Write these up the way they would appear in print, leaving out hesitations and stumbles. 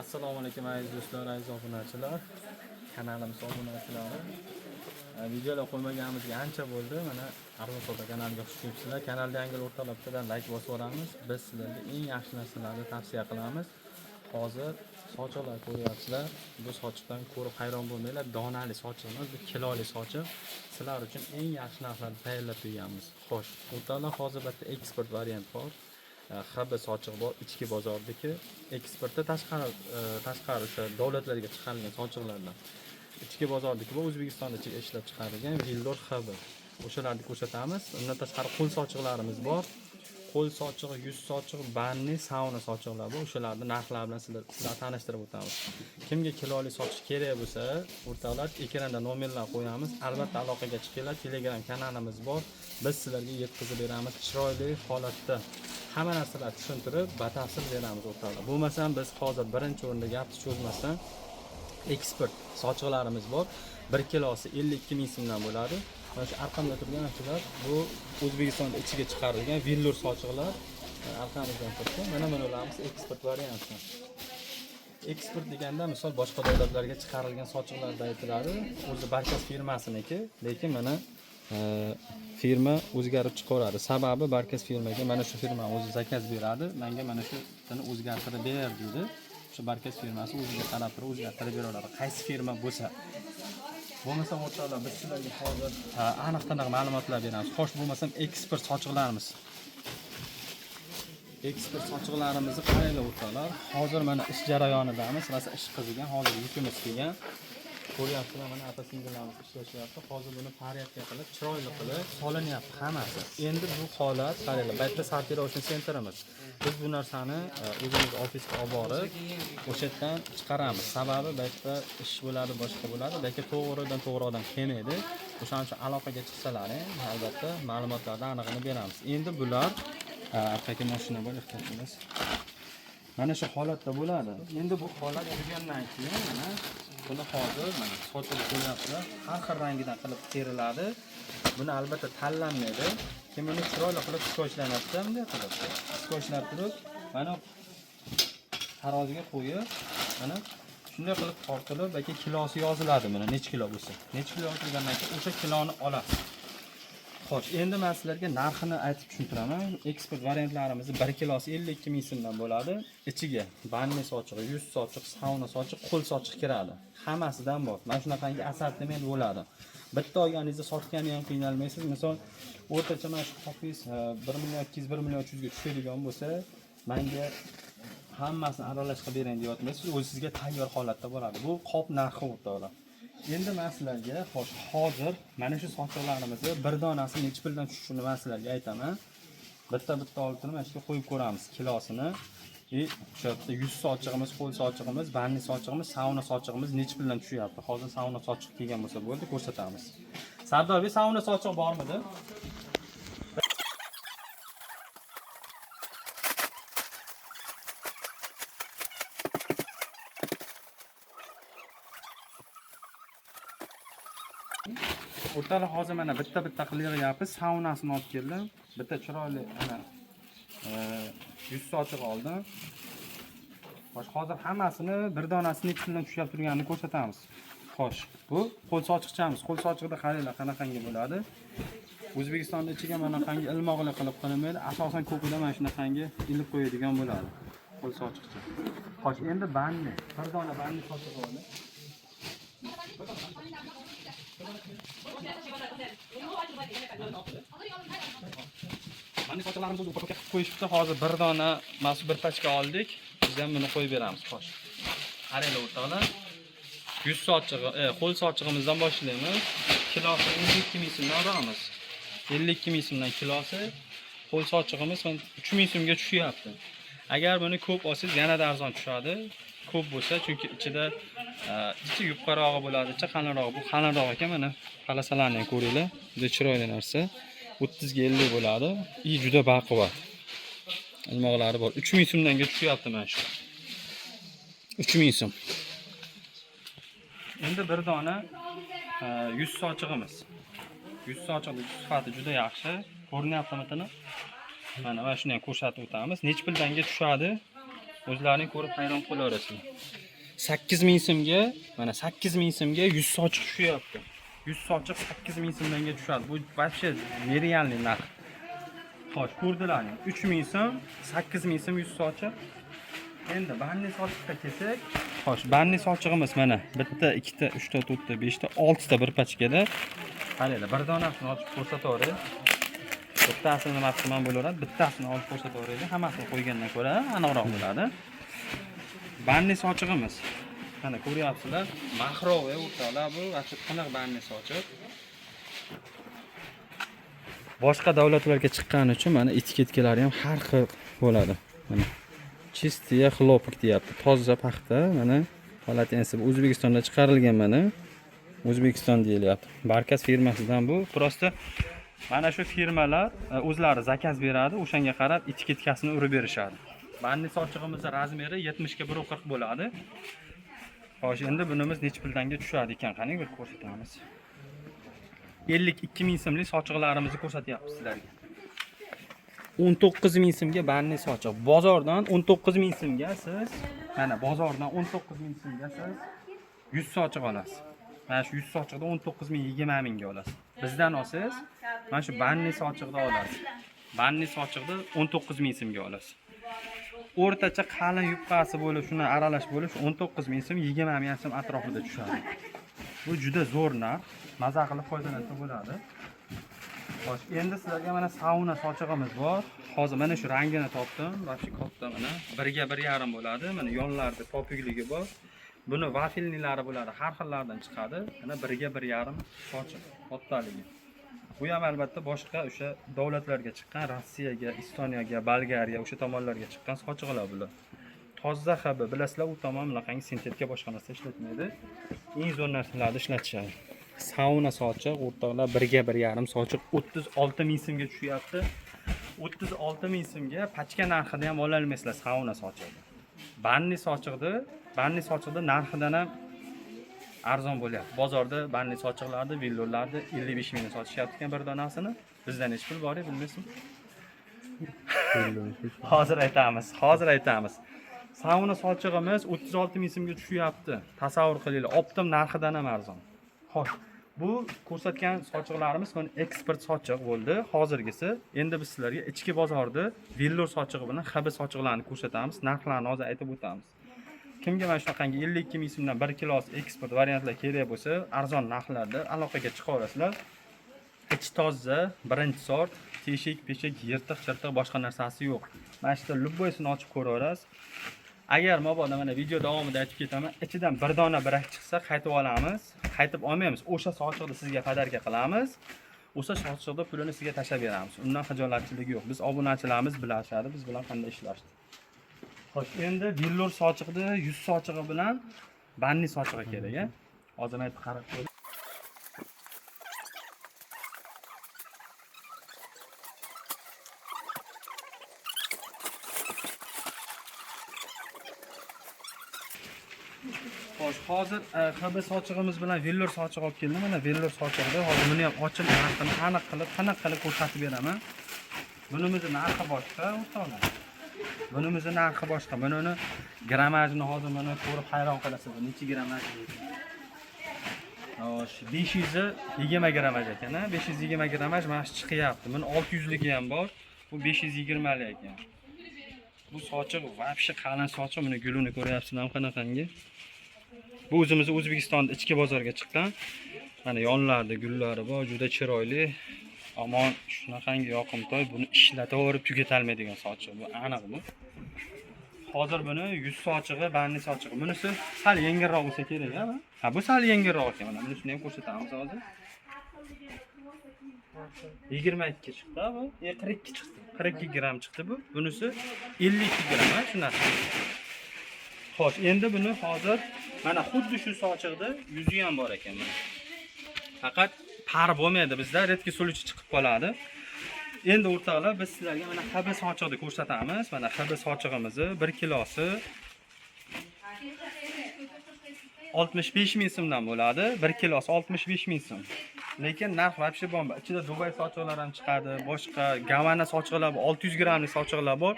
Assalomu alaykum aziz do'stlar, aziz obunachilar, kanalimiz obunachilari. Videolar qo'ymaganimizga ancha bo'ldi. Mana Arzon savdo kanaliga xush kelibsizlar. Kanalda yangi o'rtoqlar bittadan like bosib yuboramiz. Biz sizlarga eng yaxshi narsalarni tavsiya qilamiz. Hozir sochiqlar ko'ryapsizlar. Bu sochiqdan ko'rib hayron bo'lmanglar. Donali sochiq emas, bu kiloli sochiq. Sizlar uchun eng yaxshi narxlarni tayyorlab qo'yganmiz. Xo'sh, o'rtoqlar, hozir bitta eksport variant bor. HB sochiq bor, ichki bozordagi eksportda tashqari tashqari o'sha davlatlarga chiqarilgan sochiqlardan. Ichki bozordagi bu O'zbekistonda ishlab chiqarilgan Vildor HB. O'shalarni ko'rsatamiz. Undan tashqari qo'l sochiqlarimiz bor. Qo'l sochig'i, yuz sochig'i, banni, sauna sochiqlar bor. O'shalarni narxlari bilan sizlar tanishtirib o'tamiz. Kimga kiloli sochiq kerak bo'lsa, o'rtoqlar, ekranda nomerlar qo'yamiz. Albatta aloqaga chiqinglar. Telegram kanalimiz bor. Biz sizlarga yetkazib beramiz chiroyli holatda. Hamma narsalarni tushuntirib, batafsil beramiz o'rtoqlar. Bo'lmasam biz hozir birinchi o'rinda gapni cho'zmasdan eksport sochiqlarimiz bor. 1 kilosi 52 ming so'mdan bo'ladi. Mana shu arqamda turgan shular bu O'zbekistonda ichiga chiqarilgan villur sochiqlar. Arqamizdan turibdi. Mana bularimiz eksport varianti. Eksport deganda misol boshqa davlatlarga chiqarilgan sochiqlarda aytiladi. O'zi Barkas firmasiniki, lekin mana firma o'zgarib chiqaveradi. Sababi Barkas firmaga mana shu firma o'zi zakaz beradi. Menga mana shuni o'zgartirib ber deydi. O'sha Barkas firmasi o'ziga qarab turib o'zgartirib beraveradi. Qaysi firma bo'lsa. Bo'lmasam o'rtoqlar, biz sizlarga hozir aniq taniq ma'lumotlar beramiz. Xo'sh, bo'lmasam eksport sochiqlarimiz. Eksport sochiqlarimizni qaranglar o'rtoqlar. Hozir mana ish jarayonidamiz. Rosa ish qizigan, hozir yukimiz kelgan. Ko'ryapsizlar, mana apa singillarimiz ishlashyapti. Hozir buni порядка qilib, chiroyli qilib solinyapti hammasi. Endi bu holat qaranglar, bu yerda сортировочный центр imiz. Biz bu narsani o'zimiz ofisga olib borib, o'sha yerdan chiqaramiz. Sababi bu yerda ish bo'ladi, boshqa bo'ladi. Bu yerga to'g'ridan to'g'ri odam kelmaydi. O'shaning uchun aloqaga chiqsalaring, albatta ma'lumotlarni anig'ini beramiz. Endi bular orqaga mashina bor, ehtiyot bo'lasiz. Mana shu holatda bo'ladi. Endi bu holat tugandan keyin mana buni hozir mana sochib ko'ryapsizlar. Har xil rangidan qilib teriladi. Buni albatta tanlanmaydi. Keyin buni chiroyli qilib skochlanadi, bunday qilib. Skochlab turib, mana taroziga qo'yib, mana shunday qilib tortilib, yoki kilosi yoziladi mana necha kilo bo'lsa. Necha kilo yozilgandan keyin o'sha kiloni olasiz. Xo'sh, endi men sizlarga narxini aytib tushuntiraman. Eksport variantlarimizni 1 kilosi 52 ming so'mdan bo'ladi. Ichiga banni sochig'i, yuz sochiq, sauna sochiq, qo'l sochiq kiradi. Hammasidan bor. Mana shunaqangi assortiment bo'ladi. Bitta olganingizda sotgani ham qiynalmaysiz. Misol o'rtacha mana shu qopingiz 1 million 200, 1 million 300 ga tushadigan bo'lsa, menga hammasini aralash qilib bering deyotmaysiz. O'zi sizga tayyor holatda bo'ladi. Bu qop narxi o'rtoqlar. Endi men sizlarga xo'sh, hozir mana shu sochiqlarimizni bir donasi necha puldan tushishini men sizlarga aytaman. Bitta-bitta olib turib, mana shu yerga qo'yib ko'ramiz kilosini. И o'sha yerda yuz sochig'imiz, qo'l sochig'imiz, banni sochig'imiz, sauna sochig'imiz necha puldan tushyapti. Hozir sauna sochiq kelgan bo'lsa bo'ldi, ko'rsatamiz. Sardorbek, sauna sochiq bormidi? O'rtoqlar, hozir mana bitta-bitta qilib yig'yapmiz. Saunasini olib keldim. Bitta chiroyli mana yuz sochiq oldim. Xo'sh, hozir hammasini bir donasini necha puldan tushyap turganini ko'rsatamiz. Xo'sh, bu qo'l sochiqchamiz. Qo'l sochiqda qaranglar qanaqangi bo'ladi. O'zbekistonda ichiga mana qangi ilmoqli qilib qilinmaydi. Asosan ko'pida mana shunaqangi ilib qo'yadigan bo'ladi. Qo'l sochiqcha. Xo'sh, endi banni, bir dona banni sochiq oldim. Mana sochiqlarimizni o'zi упаковка qilib qo'yishibdi. Hozir bir dona mana shu bir pachka oldik. Biz ham buni qo'yib beramiz. Xo'sh. Qaranglar o'rtoqlar. Yuz sochig'i, qo'l sochig'imizdan boshlaymiz. Kilosi 52 ming so'mdan olamiz. 52 ming so'mdan kilosi. Qo'l sochig'imiz mana 3 ming so'mga tushyapti. Agar buni ko'p olsangiz yanada arzon tushadi. Ko'p bo'lsa, chunki ichida ichi yupqarog'i bo'ladi, ichi qalinrog'i. Bu qalinroq ekan, mana palasalarni ham ko'ringlar. Juda chiroyli narsa. 30 ga 50 bo'ladi. I juda baquvvat. Ilmoqlari bor. 3 ming so'mdanga tushyapti mana shu. 3 ming so'm. Endi bir dona yuz sochig'imiz. Yuz sochiqning sifati juda yaxshi. Ko'rinyaptimi tini? Mana shuni ham ko'rsatib o'tamiz. Necha puldanga tushadi? O'zlaring ko'rib hayron qolaverasizlar. 8000 so'mga, mana 8000 so'mga 100 sochiq tushyapti. 100 sochiq 8000 so'mdanga tushadi. Bu вообще нереальный narx. Xo'sh, ko'rdilaring. 3000 so'm, 8000 so'm 100 sochiq. Endi banni sochiqqa kelsak, xo'sh, banni sochig'imiz mana bitta, ikkita, uchta, to'rtta, beshta, oltita bir pachkada. Qaranglar, bir donasini ochib ko'rsataveray. Bittasini nima qilsam bo'laveradi, bittasini olib ko'rsataveraylik, hammasini qo'ygandan ko'ra aniqroq bo'ladi. Banni sochig'imiz. Mana ko'ryapsizlar, mahroviy o'rtoqlar, bu вообще tiniq banni sochiq. Boshqa davlatlarga chiqqani uchun mana etiketkalari ham har xil bo'ladi. Mana чистый хлопок deyapti. Toza paxta, mana полотенце O'zbekistonda chiqarilgan mana. O'zbekiston deyilyapti. Barkas firmasidan bu. Просто mana shu firmalar o'zlari заказ beradi, o'shanga qarab etiketkasini urib berishadi. Banni sochig'imizni размер i 70 ga 1.40 bo'ladi. Xo'sh, endi bunimiz necha puldanga tushadi ekan? Qani bir ko'rsatamiz. 52 ming so'mlik sochiqlarimizni ko'rsatyapmiz sizlarga. 19 ming so'mga banni sochiq. Bozordan 19 ming so'mga siz, mana bozordan 19 ming so'mga siz 100 sochiq olasiz. Mana shu 100 sochiqda 19 ming 20 mingga olasiz. Bizdan olsangiz, mana shu banni sochiqda olasiz. Banni sochiqda 19 ming so'mga olasiz. O'rtacha qalin yupqasi bo'lib, shuni aralash bo'lib, shu 19 ming so'm 20 ming so'm atrofida tushadi. Bu juda zo'r narx. Maza qilib foydalansa bo'ladi. Xo'sh, endi sizlarga mana sauna sochig'imiz bor. Hozir mana shu rangini topdim. Вообще katta mana 1 ga 1.5 bo'ladi. Mana yonlarida popukligi bor. Buni вафельный lari bo'ladi, har xillaridan chiqadi. Mana 1 ga 1.5 sochiq, kattaligi. Bu ham albatta boshqa o'sha davlatlarga chiqqan, Rossiyaga, Estoniyaga, Bolgariya o'sha tomonlarga chiqqan sochiqlar bular. Toza HB bilasizlar, u tomon bunaqangi sintetika boshqa narsa ishlatmaydi. Eng zo'r narsalarni ishlatishadi. Sauna sochiq o'rtoqlar 1 ga 1.5 sochiq 36 ming so'mga tushyapti. 36 ming so'mga pachka narxida ham ola olmaysizlar sauna sochiqni. Banni sochiqni narxidan ham arzon bo'lyapti. Bozorda banni sochiqlarni, villurlarni 55 mingdan sotishyapti ekan bir donasini. Bizda necha pul bor, bilmaysizmi? Hozir aytamiz, hozir aytamiz. Sauna sochig'imiz 36 ming so'mga tushyapti. Tasavvur qilinglar, оптом narxidan ham arzon. Xo'sh, bu ko'rsatgan sochiqlarimiz mana eksport sochiq bo'ldi hozirgisi. Endi biz sizlarga ichki bozorda vellur sochig'i bilan HB sochiqlarini ko'rsatamiz, narxlarini hozir aytib o'tamiz. Kimga mana shunaqangi 52 ming so'mdan 1 kilosi eksport variantlar kerak bo'lsa, arzon narxlarda aloqaga chiqa olasizlar. Ichi toza, birinchi sort, teshik, peshik, yirtiq, chirtiq boshqa narsasi yo'q. Mana shu yerda любой sini ochib ko'raverasiz. Agar mabodo mana video davomida aytib ketaman, ichidan bir dona брак chiqsa qaytib olamiz, qaytib olmaymiz. O'sha sochiqni sizga подарка qilamiz. O'sha sochiqni pulini sizga tashlab beramiz. Undan xijolatchilik yo'q. Biz obunachilarimiz bilashadi, biz bilan qanday ishlashni. Xo'sh, endi vellur sochiqni 100 sochig'i bilan banni sochig'i kerak, a? Hozir aytib qarab ko'ring. Xo'sh, hozir HB sochig'imiz bilan vellur sochig'i olib keldim. Mana vellur sochig'ida hozir buni ham ochib narxini aniq qilib, qanaqa qilib ko'rsatib beraman. Bunimizni narxi boshqa, o'rtoqlar. Bunimizni narxi boshqa. Buni uni grammajini hozir mana ko'rib hayron qolasiz. Bu necha grammaj? Xo'sh, 520 grammaj ekan, a? 520 grammaj mana shu chiqyapti. Buni 600 ligi ham bor. Bu 520 lik ekan. Bu sochiq вообще qalin sochiq. Buni gulini ko'ryapsizlarmi qanaqangi? Bu o'zimizni O'zbekistonda ichki bozorga chiqqan. Mana yonlarida gullari bor, juda chiroyli. Ammo shunaqangi yoqimtoy, buni ishlataverib tugatalmaydigan sochiq. Bu aniq bu. Hozir buni 100 sochig'i, banni sochig'i. Bunisi sal yengilroq bo'lsa kerak, ha? Ha, bu sal yengilroq ekan. Mana bunisini ham ko'rsatamiz hozir. 22 chiqdi bu. 42 chiqdi. 42 gramm chiqdi bu. Bunisi 52 gramm, ha, shu narsa. Xo'sh, endi buni hozir mana xuddi shu sochiqda yuzi ham bor ekan mana. Faqat par bo'lmaydi bizda, редкий случай chiqib qoladi. Endi o'rtoqlar, biz sizlarga mana HB sochiqni ko'rsatamiz. Mana HB sochig'imizni 1 kilosi 65 ming so'mdan bo'ladi. 1 kilosi 65 ming so'm. Lekin narx вообще bomba. Ichida Dubay sochiqlar ham chiqadi, boshqa Gavana sochiqlar bor, 600 grammlik sochiqlar bor.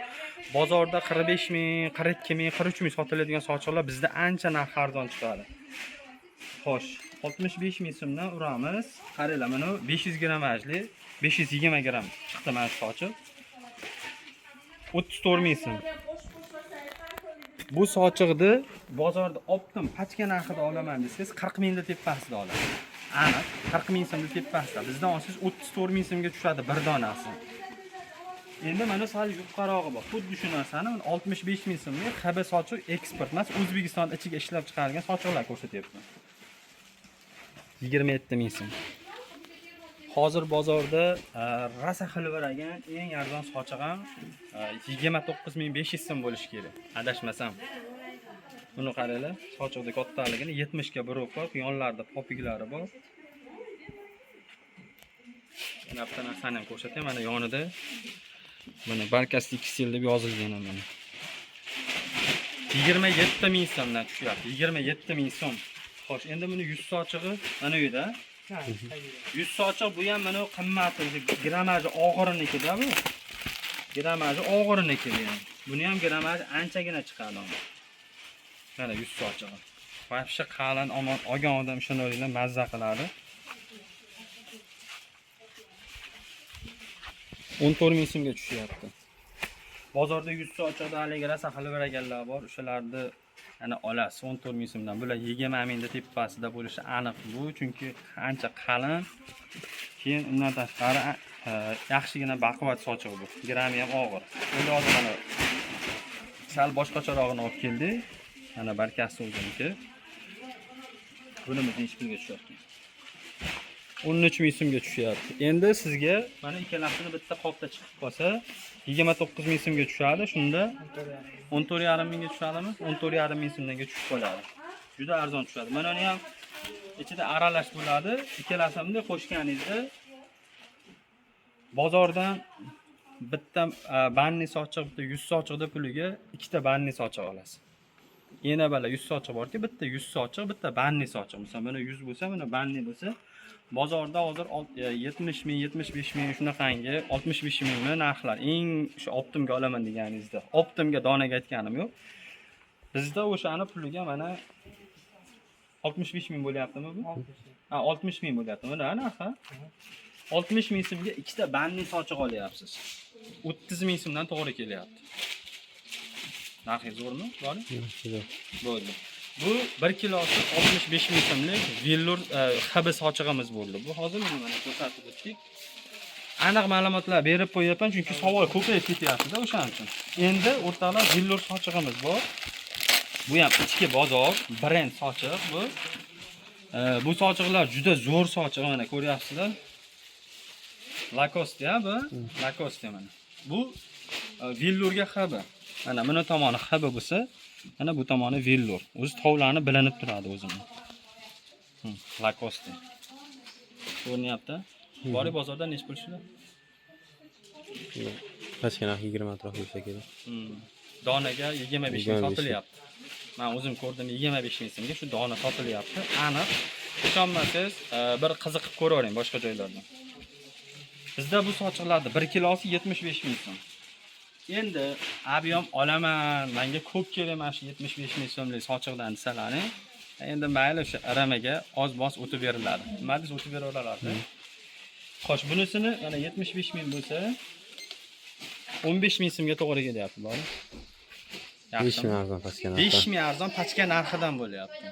Bozorda 45 ming, 42 ming, 43 ming sotiladigan sochiqlar bizda ancha narx arzon chiqadi. Xo'sh, 65 ming so'mdan uramiz. Qaranglar, mana bu 500 grammajli, 520 gramm chiqdi mana shu sochiq. 34 ming so'm. Bu sochiqni bozorda оптом pachka narxida olaman desangiz 40 mingda tepasida olasiz. Aniq 40 ming so'mda tepasida. Bizdan olsangiz 34 ming so'mga tushadi bir donasi. Endi mana sal yuqorog'i bor. Xuddi shu narsani mana 65 ming so'mga HB sochiq eksport emas, O'zbekiston ichiga ishlab chiqarilgan sochiqlar ko'rsatyapman. 27 ming so'm. Hozir bozorda rosa xilviragan eng arzon sochiq ham 29 500 so'm bo'lishi kerak, adashmasam. Buni qaranglar, sochiqni kattaligini 70 ga bir bor, yonlarida попик lari bor. Yana bitta narsani ham ko'rsatay, mana yonida mana Barkas Tekstil deb yozilgan mana. 27 ming so'mdan tushyapti. 27 ming so'm. Xo'sh, endi buni 100 sochig'i mana u yerda. 100 sochiq bu ham mana qimmati, grammaji og'irinikida bu. Grammaji og'iriniki bu ham. Buni ham grammaji anchagina chiqadi. Mana 100 sochig'i. Вообще qalin, omon olgan odam ishonaveringlar, mazza qiladi. 14 ming so'mga tushyapti. Bozorda 100 sochiqda haligi rosa xilviraganlar bor, o'shalarni ana olasiz 14 ming so'mdan. Bular 20 mingda tepasida bo'lishi aniq bu, chunki ancha qalin. Keyin undan tashqari yaxshigina baquvvat sochiq bu. Grammi ham og'ir. Endi hozir mana sal boshqacharog'ini olib keldik. Mana barkasi o'ziniki. Bunimiz nechi pulga tushyapti? 13 ming so'mga tushyapti. Endi sizga mana ikkalasini bitta qopda chiqib qolsa 29 ming so'mga tushadi. Shunda 14,5 mingga tushadimi? 14,5 ming so'mdanga tushib qoladi. Juda arzon tushadi. Mana uni ham ichida aralash bo'ladi. Ikkalasini bunday qo'shganingizda bozordan bitta banni sochiq, bitta 100 sochiqda puliga ikkita banni sochiq olasiz. Yana bala 100 sochiq borki, bitta 100 sochiq, bitta banni sochiq. Masalan, mana 100 bo'lsa, mana banni bo'lsa, bozorda hozir 70 ming, 75 ming shunaqangi, 65 mingmi narxlar. Eng o'sha оптом ga olaman deganingizda, оптом ga donaga aytganim yo'q. Bizda o'shani puliga mana 65 ming bo'lyaptimi bu? Ha, 60 ming bo'lyapti. Mana narxi. 60 ming so'mga ikkita banni sochiq olyapsiz. 30 ming so'mdan to'g'ri kelyapti. Narxi zo'rmi? Bor? Bo'ldi. Bu 1 kilosi 65 ming so'mlik vellur HB sochig'imiz bo'ldi. Bu hozir mana ko'rsatib o'tdik. Aniq ma'lumotlar berib qo'yapman, chunki savol ko'payib ketyapti-da o'shaning uchun. Endi o'rtoqlar, vellur sochig'imiz bor. Bu ham ichki bozor, brend sochiq bu. Bu sochiqlar juda zo'r sochiq, mana ko'ryapsizlar. Lacoste bu, Lacoste mana. Bu vellurga HB. Mana buni tomoni HB bo'lsa, mana bu tomoni vellur. O'zi tovlanib bilinib turadi o'zini. Lacoste. Ko'rinyapti? Bori bozorda nechi pul shular? Pastga narx 20 atrofida bo'lsa kerak. Donaga 25 ming 25 sotilyapti. Men o'zim ko'rdim, 25 ming so'mga shu dona sotilyapti. Aniq. Ishonmasangiz, bir qiziqib ko'ravering boshqa joylardan. Bizda bu sochiqlarni 1 kilosi 75 ming so'm. Endi объём olaman, menga ko'p kerak mana shu 75 ming so'mlik sochiqdan desalaring, endi mayli o'sha ramaga oz-moz o'tib beriladi. Nima desa o'tib beraveradi. Xo'sh, bunisini mana 75 ming bo'lsa 15 ming so'mga to'g'ri kelyapti, bormi? 5 ming arzon pastga narxi. 5 ming arzon pachka narxidan bo'lyapti.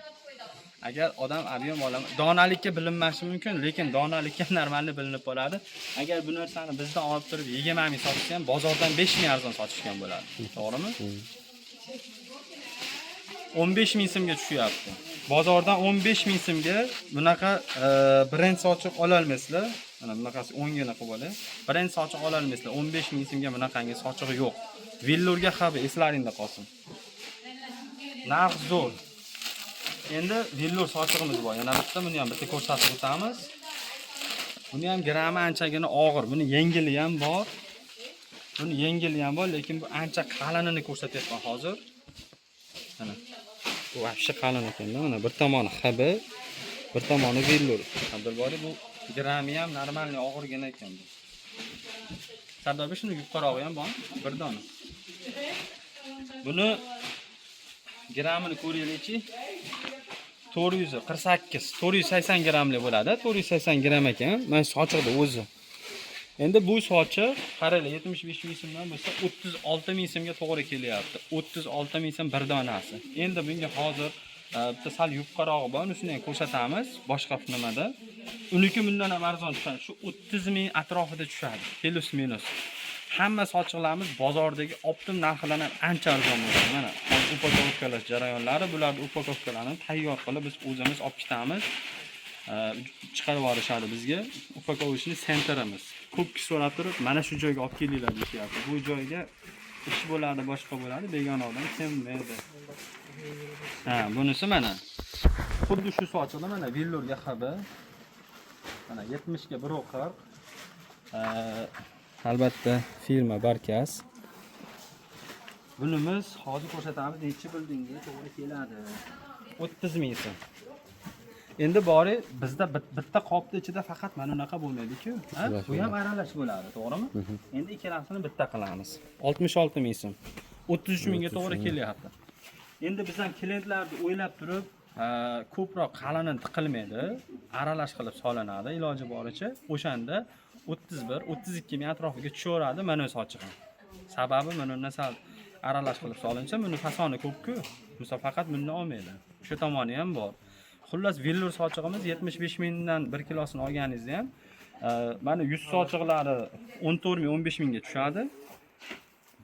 Agar odam объём olaman, donalikka bilinmashi mumkin, lekin donalikka нормально bilinib qoladi. Agar bu narsani bizdan olib turib 20 ming sotishsa ham bozordan 5 ming arzon sotishgan bo'ladi. To'g'rimi? 15 ming so'mga tushyapti. Bozordan 15 ming so'mga bunaqa brend sochiq ola olmaysizlar. Mana bunaqasi o'ngini qilib olay. Brend sochiq ola olmaysizlar. 15 ming so'mga bunaqangi sochig'i yo'q. Vellurga xabi eslaringda qolsin. Narx zo'r. Endi vellur sochig'imiz bor. Yana bitta, buni ham bitta ko'rsatib o'tamiz. Buni ham grammi anchagina og'ir. Buni yengili ham bor. Buni yengili ham bor, lekin bu ancha qalinini ko'rsatyapman hozir. Mana. Bu вообще qalin ekanda. Mana bir tomoni HB, bir tomoni vellur. Abdulbori, bu Grammi ham нормальный, og'irgina ekan bu. Sardorbek, shuni yupqarog'i ham bormi? Bir dona. Buni grammini ko'raylikchi. 448, 480 grammli bo'ladi. 480 gramm ekan. Mana sochiqda o'zi. Endi bu sochiq, qaranglar, 75 ming so'mdan bo'lsa 36 ming so'mga to'g'ri kelyapti. 36 ming so'm bir donasi. Endi bunga hozir bitta sal yupqarog'i bor, unisini ham ko'rsatamiz boshqa nimada. Uniki bundan ham arzon tushadi. Shu 30 ming atrofida tushadi. Плюс минус. Hamma sochiqlarimiz bozordagi оптом narxidan ham ancha arzon bo'ladi. Mana hozir упаковка lash jarayonlari, bularni упаковка larni tayyor qilib biz o'zimiz olib ketamiz. Chiqarib yuborishadi bizga. Упаковочный центр imiz. Ko'p kishi so'rab turib, mana shu joyga olib kelinglar deyishyapti. Bu joyga ish bo'ladi, boshqa bo'ladi, begona odam kelmaydi. Ha, bunisi mana. Xuddi shu sochiqda mana vellurga ХБ. Mana 70 ga 1.40. Albatta firma Barkas. Bunimiz hozir ko'rsatamiz, nechi bildingga to'g'ri keladi. 30 ming so'm. Endi bori bizda bitta qopni ichida faqat mana unaqa bo'lmaydi-ku. Ha? Aralash Bu ham bo'ladi. Aralash bo'ladi, to'g'rimi? Endi ikkalasini bitta qilamiz. 66 ming so'm. 33 mingga to'g'ri kelyapti. Endi biz ham klientlarni o'ylab turib, ko'proq qalini tiqilmaydi, aralash qilib solinadi iloji boricha. O'shanda 31, 32 ming atrofiga tushaveradi mana sochig'i. Sababi mana undan sal aralash qilib solinsa, buni fasoni ko'p-ku. Misol, faqat bundan olmaydi. O'sha tomoni ham bor. Xullas, vellur sochig'imiz 75 mingdan 1 kilosini olganingizda ham, mana 100 sochiqlari 14 ming, 15 mingga tushadi.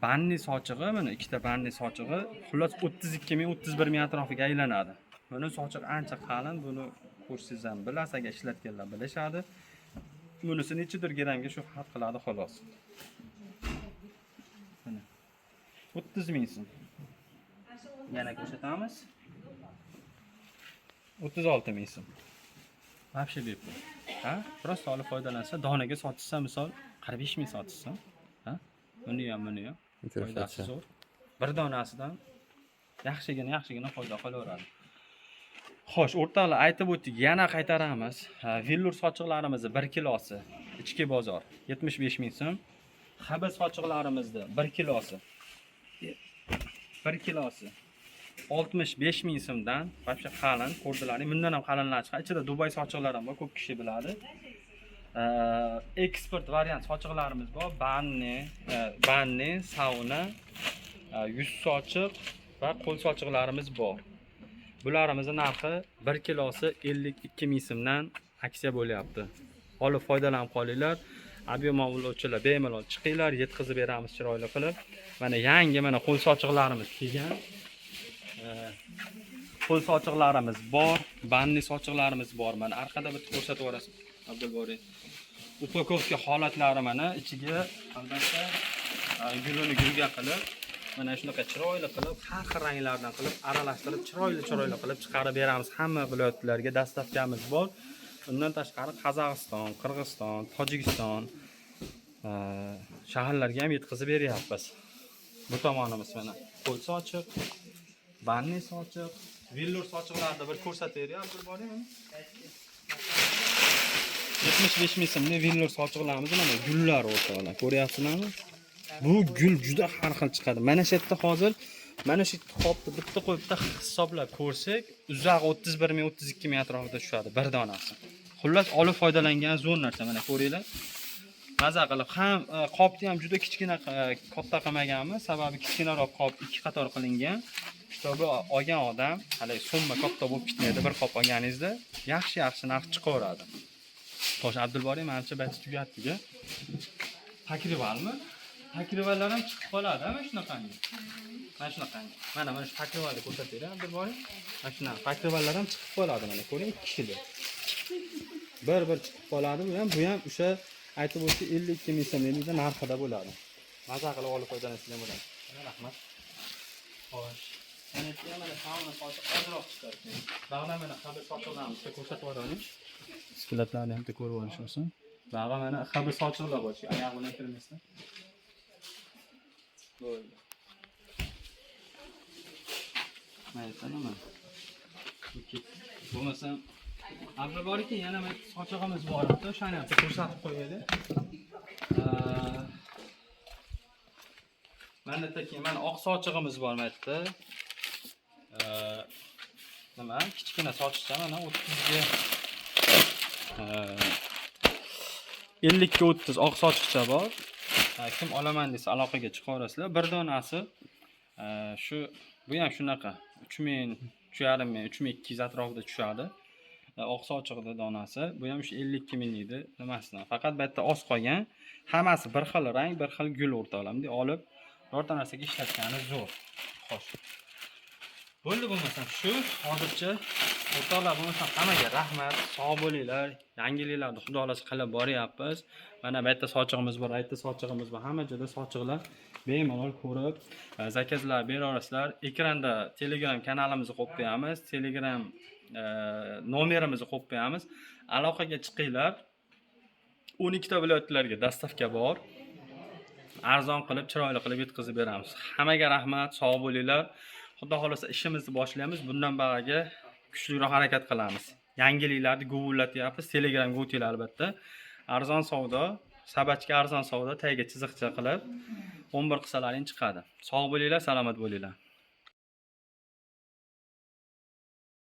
Банный sochig'i, mana ikkita банный sochig'i, xullas 32 ming, 31 ming atrofiga aylanadi. Buni sochiq ancha qalin, buni ko'rsangiz ham bilasiz, agar ishlatganlar bilishadi. Bunisi nechidir grammga shu farq qiladi xolos. Mana 30 ming so'm. Yana ko'rsatamiz. 36 ming so'm. Вообще bepul. Ha? Просто olib foydalansa, donaga sotishsa, misol 45 ming sotishsa, ha? Buni ham, buni ham foydasi zo'r. Bir donasidan yaxshigina, yaxshigina foyda qilaveradi. Xo'sh, o'rtoqlar, aytib o'tdik, yana qaytaramiz. Ha, vellur sochiqlarimizni 1 kilosi ichki bozor 75 ming so'm. ХБ sochiqlarimizni 1 kilosi 1 kilosi 65 ming so'mdan, вообще qalin, ko'rdilaring. Bundan ham qalinlar chiqadi. Ichida Dubay sochiqlari ham bor, ko'p kishi biladi. Eksport variant sochiqlarimiz bor. Банный, sauna, yuz sochiq va qo'l sochiqlarimiz bor. Bularimizni narxi 1 kilosi 52 ming so'mdan aksiya bo'lyapti. Olib foydalanib qolinglar. Объем oluvchilar bemalol chiqinglar, yetkazib beramiz chiroyli qilib. Mana yangi mana qo'l sochiqlarimiz kelgan. Qo'l sochiqlarimiz bor, банный sochiqlarimiz bor. Mana orqada bitta ko'rsatib yuborasiz, Abdulboriy. Упаковка holatlari, mana ichiga albatta gulini gulga qilib, mana shunaqa chiroyli qilib, har xil ranglardan qilib, aralashtirib, chiroyli chiroyli qilib chiqarib beramiz. Hamma viloyatlarga доставка miz bor. Undan tashqari Qozog'iston, Qirg'iziston, Tojikiston shaharlarga ham yetkazib beryapmiz. Bu tomonimiz mana qo'l sochiq, банный sochiq, vellur sochiqlarni bir ko'rsatib bering, Abdulboriy, mana. 75 ming so'mlik vellur sochiqlarimiz, mana gullar, o'rtoqlar, ko'ryapsizlarmi? Bu gul juda har xil chiqadi. Mana shu yerda hozir mana shu qopni bitta qo'yib bitta hisoblab ko'rsak, uzoq 31 ming, 32 ming atrofida tushadi bir donasi. Xullas, olib foydalangan zo'r narsa, mana ko'ringlar. Maza qilib ham qopni ham juda kichkina, katta qilmaganmiz, sababi kichkinaroq qop ikki qator qilingan. Чтобы olgan odam hali summa katta bo'lib ketmaydi, bir qop olganingizda yaxshi yaxshi narx chiqaveradi. Xo'sh, Abdulboriy, manimcha bayt tugatdik. Покрывал mi? Покрывал lar ham chiqib qoladi, mana shunaqangi. Mana shunaqangi. Mana mana shu покрывал ni ko'rsatib bering, Abdulboriy. Mana shunaqa покрывал lar ham chiqib qoladi, mana ko'ring, ikki kishida. Bir bir chiqib qoladi bu ham, bu ham o'sha aytib o'tdik 52 ming so'mlik narxida bo'ladi. Maza qilib olib foydalansanglar bo'ladi. Mana, rahmat. Xo'sh. Mana bu ham mana sauna sochiq ozroq chiqar ekan. Bag'da mana ХБ sochiqlarni bitta ko'rsatib yuboraylik. Склад larni ham bitta ko'rib olish oson. Bag'a mana ХБ sochiqlar bor. Oyog'i bilan kirmaysan. Bo'ldi. Mana nima? Bu ketdi. Bo'lmasam Abdulbor aka, yana bir sochig'imiz bor edi, o'shani ham ko'rsatib qo'yaylik. Mana yerda mana oq sochig'imiz bor mana yerda. Nima, kichkina sochiqcha mana 30 ga 50 ga 30 oq sochiqcha bor. Kim olaman desa, aloqaga chiqaverasizlar. Bir donasi shu, bu ham shunaqa 3000, 3,5 ming, 3200 atrofida tushadi. Oq sochiqda donasi. Bu ham shu 52 ming edi nimasidan. Faqat bu yerda oz qolgan. Hammasi bir xil rang, bir xil gul, o'rtoqlar. Bunday olib, birorta narsaga ishlatgani zo'r. Xo'sh. Bo'ldi, bo'lmasam shu hozircha, o'rtoqlar, bo'lmasam hammaga rahmat, sog' bo'linglar. Yangiliklarni, xudo xohlasa, qilib boryapmiz. Mana bu yerda sochig'imiz bor, bu yerda sochig'imiz bor. Hamma joyda sochiqlar, bemalol ko'rib, zakazlar beraverasizlar. Ekranda Telegram kanalimizni qo'yib qo'yamiz, Telegram nomerimizni qo'yib qo'yamiz. Aloqaga chiqinglar. 12 ta viloyatlarga доставка bor. Arzon qilib, chiroyli qilib yetkazib beramiz. Hammaga rahmat, sog' bo'linglar. Xudo xohlasa, ishimizni boshlaymiz. Bundan buyog'iga kuchliroq harakat qilamiz. Yangiliklarni guvillatyapmiz. Telegramga o'tinglar albatta. Arzon savdo, sabachka arzon savdo, tagiga chiziqcha qilib 11 qilsalaring chiqadi. Sog' bo'linglar, salomat bo'linglar.